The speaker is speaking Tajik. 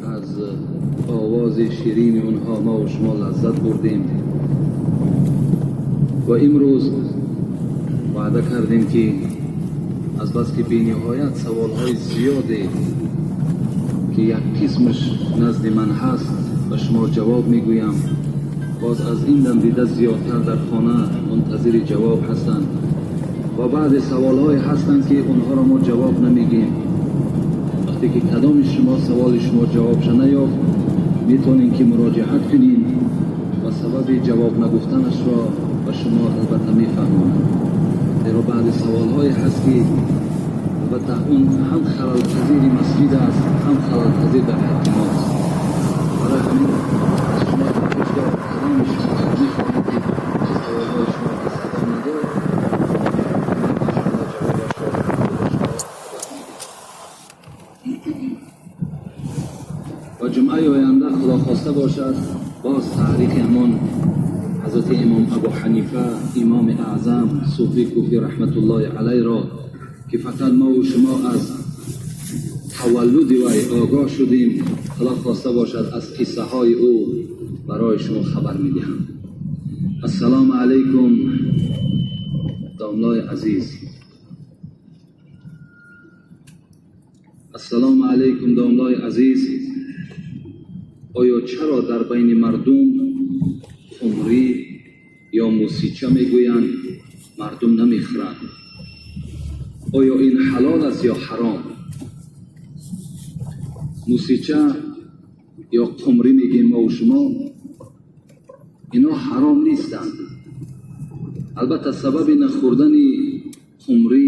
Аз овози ширини онҳо мо ва шумо лаззат бурдем ва имрӯз ваъда кардем, ки азбаски бениҳоят саволҳои зиёде, ки як қисмаш назди ман ҳаст, ба шумо ҷавоб мегӯям, боз аз ин дам дида зиёдтар дар хона мунтазири ҷавоб ҳастанд ва баъзе саволҳое ҳастанд, ки онҳоро мо ҷавоб намегӯем. Вақте ки кадоми шумо саволи шумо ҷавобша наёфт, метавонем ки муроҷиат кунем ва сабаби ҷавоб нагуфтанашро ба шумо албатта мефаҳмонам, зеро баъзе саволҳое ҳаст, ки албатта он ҳам халалпазири масҷид аст, ҳам халалпазир дар ҳаққи мост. Барои ҳамин аз шумо хоҳиш дорам, кадоми шумо мехоҳед, ки саволҳои шумо ки садо надод, иншоалло ҷавобашро ба шумо медиҳем. Ва ҷумъаи оянда, Худо хоста бошад, боз таърихи ҳамон ҳазрати имом Абу Ҳанифа, имоми аъзам, суфи куфӣ, раҳматуллоҳи алайро, ки фақат мо ва шумо аз таваллуди вай огоҳ шудем, Худо хоста бошад, аз қиссаҳои ӯ барои шумо хабар медиҳам. Ассалому алайкум, домлои азиз. Ассалому алайкум, домлои азиз. Оё чаро дар байни мардум қумрӣ ё мусича мегӯянд, мардум намехӯранд? Оё ин ҳалол аст ё ҳаром? Мусича ё қумрӣ мегӯем мо шумо, ино ҳаром нестанд. Албатта, сабаби нахӯрдани қумрӣ